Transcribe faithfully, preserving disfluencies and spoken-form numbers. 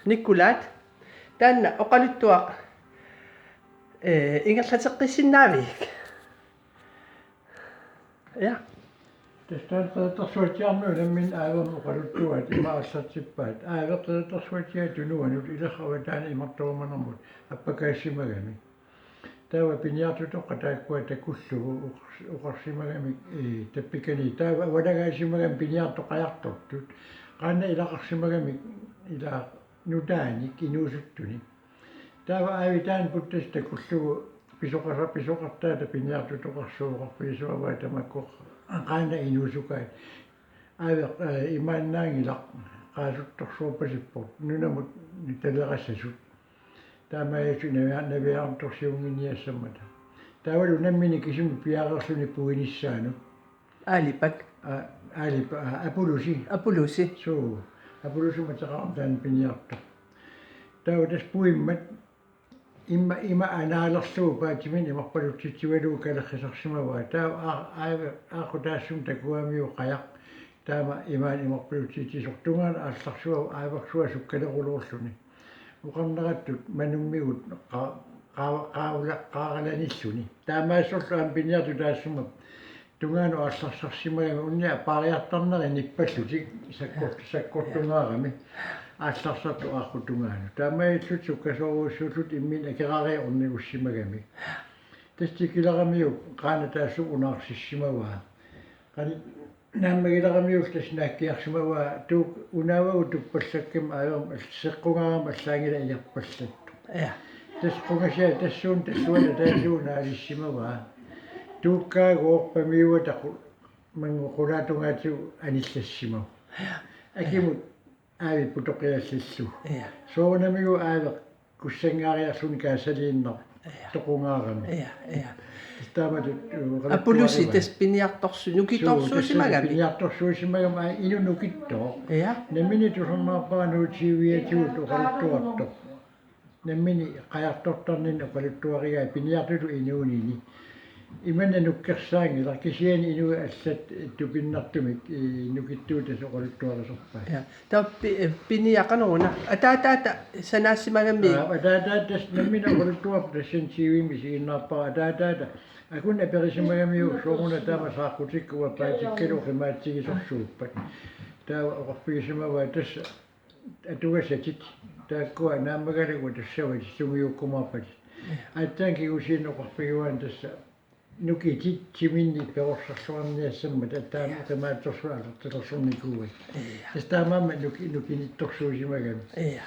Nikkulaat, taanna oqaluttuaq, ee, ingerlateqqissinnaavigit? Ja. Tassa taanna Qeqertarsuatsiaarmiut namminneq aavami oqaluttuaat ima aallartippaat. Aaveq Qeqertarsuatsiaat tunuanut ileraq avataani imartorumanermut appakaassimagami. Taava piniartutoqqat taakkua takullugu oqars-, oqarsimagamik, ee, tappikani. Taava avalagaasimagami piniartoq qajartortut. Qaannat ilaqarsimagamik ila nutaanik inuusuttunik. Taava aavi taanna puttasi takullugu pisoqasa-, pisoqartaata piniartutoqarsuuvoq oqarfigisimavaa tamakku qaannat inuusukaat. Aaveq, ee, imaannaanngilaq qaasuttorsuorpasippoq nunamut talerassasut. Taamaattut navia-, navianartorsiunnginniassammata. Taavalu nammineq kisimi piareerluni puinissaanut. Aalipak. A-, Aalipa-, a-, Apulusi. Apulusi. Suu, Apulusi mateqarami taanna piniartoq. Taava tassa puimmat ima, ima anaalerlugu paatiminik imarpalutsitsivalugu kalerrisarsimavaa. Taava aa-, aa-, aaqqu taassuma takuamiuk qajaq. Taama imaani imarpalutsitsisoq tungaanut aallarsuaq aaversuaq sukkaleruloorluni. Oqarnerattut manummigut qa-, qa-, qaavla-, qaaralanilluni. Taamaassorlu aamma piniartut taassuma tungaanut aallarsarsimagami unnia paariartarneri nippallutik sakkort-, sakkortungaarami. Aallarsartut aaqqut tungaanut. Taamaalillutik sukkasoorujussuullutik imminnut akerariarnikuussimagami. Tassa tikileramiuk qaannat taassuma unaarsissimavaa. Qani naammagileramiuk tassa naakkiarsimavaa tuuk unaavagut tuppallakkami aajormat seqqungaarami allaanngilaq ijarpallattoq. Ja. Tassa qungasiaq tassuuna tassuuna taassuuna aalissimavaa. Tuukkaagooq pamiuata qu-, manngu qulaatungaatigut anillassimavoq. Akimut aavi putoqiallallugu. Ja. Soorunamigut aaveq kussanngaariarluni kaasaliinnaq. Ja. Toqungaarami. Ja, ja. Tassa taamatut, uh, Apulusi oqaluttuarivaat. Tassa piniartorsu-, suu, tassa nukittorsuusimagami. Piniartorsuusimagami, aa, inuk nukittooq. Ja. Nammineq tusarnaarpara Nuup tyviatigut oqaluttuartoq. Nammineq qajartortarninni oqaluttuarigai piniartutut inuunini. Imanna nukkersaanngilaq kisianni inuit allat tupinnartumik, ee, nukittuutit oqaluttuarisarpaat. Ja. Taava pi-, eh, piniaq qanoruna. Ataataata sanaassimagami. Aa, ataataata tassa nammineq oqaluttuarpoq tassani T V-mi isiginnaarpara ataataata. Akunneq aperisimagamiuk sooruna taama saaqqutikka uanga paatikkalu qimaatsigisorsuuppat. Taava oqarfigisimavaa tassa atugasatit. Taakkua naammagalagut tassavatit sungiukkumaarpatit. Aatsaat kigusiinnaq oqarfigivaannaq tassa nukitit timinni perorsarluarniassammata taama qimaatsorsuaq atortilersornikuuat. Ja. Tassa taamaammat nuki-, nukinittorsuusimagami. Ja.